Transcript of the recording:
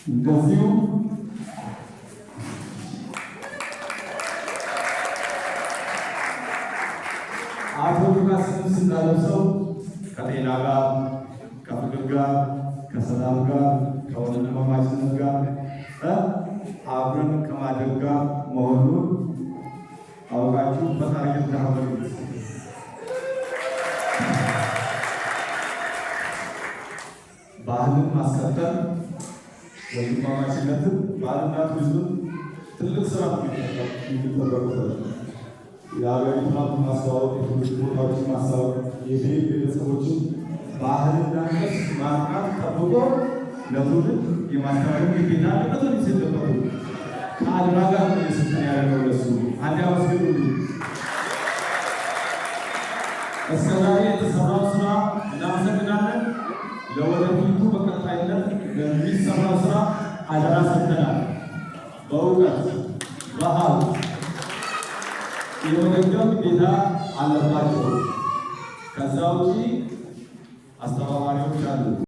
እንደዚሁ አቶ ሉቃስንም ስናለብሰው ከጤና ጋር፣ ከፍቅር ጋር፣ ከሰላም ጋር፣ ከወንድማማችነት ጋር፣ አብረን ከማደግ ጋር መሆኑን አውቃችሁ ፈጣሪ ይርዳህ። ባህልን ማስቀጠል፣ ወንድማማችነትን፣ ባህልና ቱሪዝም ትልቅ ስራ የሚጠበቅበት፣ የሀገሪቱን ሀብት ማስተዋወቅ፣ የቱሪስት ቦታዎችን ማስተዋወቅ፣ የብሔር ብሔረሰቦችን ባህልና ቅርስ ማጥናት፣ ጠብቆ ለትውልድ የማስተላለፍ ግዴታ አለበት። ወደ ከአደራ ጋር ነው እየሰጠን ያለነው። ለሱ አንድ አመስግኑልኝ። እስከ ዛሬ የተሰራው ስራ እናመሰግናለን። ለወደፊቱ በቀጣይነት ለሚሰራው ስራ አደራ ሰጥተናል። በእውቀት በሀብት የመደገፍ ግዴታ አለባቸው። ከዛ ውጪ አስተባባሪዎች አሉ።